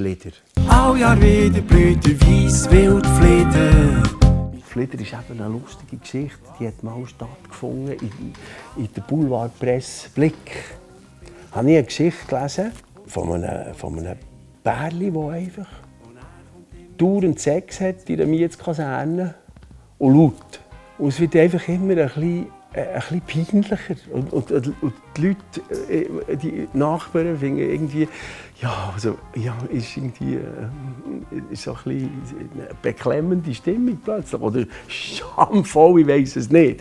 Flieder. Alljahr wieder blüht der Weisswildflieder. Flieder ist eben eine lustige Geschichte. Die hat mal stattgefunden in der Boulevardpresse Blick. Ich habe eine Geschichte gelesen von einem Bärli, das einfach dauernd Sex hat in der Mietskaserne und laut. Und es wird einfach immer ein bisschen peinlicher. Und die Leute, die Nachbarn finden irgendwie, ist irgendwie ist so ein bisschen eine beklemmende Stimmung plötzlich. Oder schamvoll, ich weiss es nicht.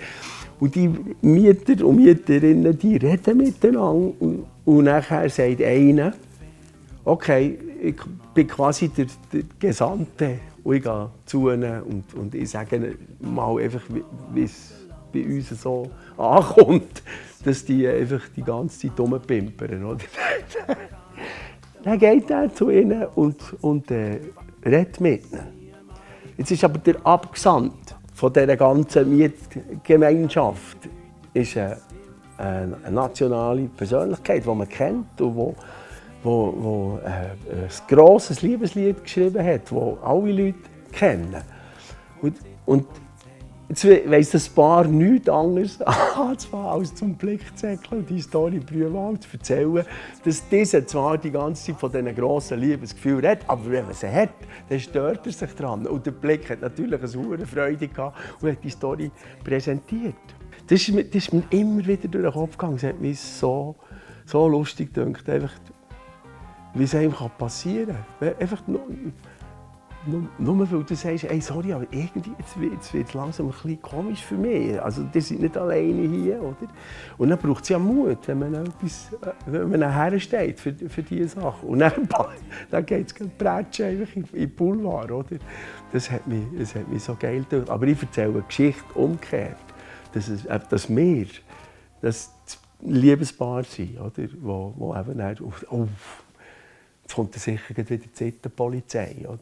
Und die Mieter und Mieterinnen, die reden miteinander. Und nachher sagt einer, okay, ich bin quasi der Gesandte. Und ich gehe zu ihnen und ich sage ihnen mal einfach, wie es bei uns so ankommt, dass die einfach die ganze Zeit rumpimpern. Oder? Dann geht er zu ihnen und redet mit ihnen. Jetzt ist aber der Abgesandte von dieser ganzen Mietgemeinschaft ist eine nationale Persönlichkeit, die man kennt und wo ein grosses Liebeslied geschrieben hat, das alle Leute kennen. Und jetzt weiss das Paar nichts anderes als zum Blick zu säckeln und die Story Brühlwald zu erzählen, dass dieser zwar die ganze Zeit von diesen grossen Liebesgefühlen hat, aber wenn man sie hat, dann stört er sich daran. Und der Blick hat natürlich eine hohe Freude gehabt und hat die Story präsentiert. Das ist mir immer wieder durch den Kopf gegangen. Es hat mich so lustig gedacht, einfach, wie es einfach passieren kann. Einfach nur weil du sagst, hey, sorry, aber irgendwie jetzt wird es langsam ein bisschen komisch für mich. Also, die sind nicht alleine hier, oder? Und dann braucht es ja Mut, wenn man hersteht für diese Sachen. Und dann geht es Prätschen einfach in den Boulevard, oder? Das hat mich so geil gedacht. Aber ich erzähle eine Geschichte umgekehrt, dass wir das Liebespaar sind, oder? Wo eben dann, jetzt kommt sicher wieder die Polizei, oder?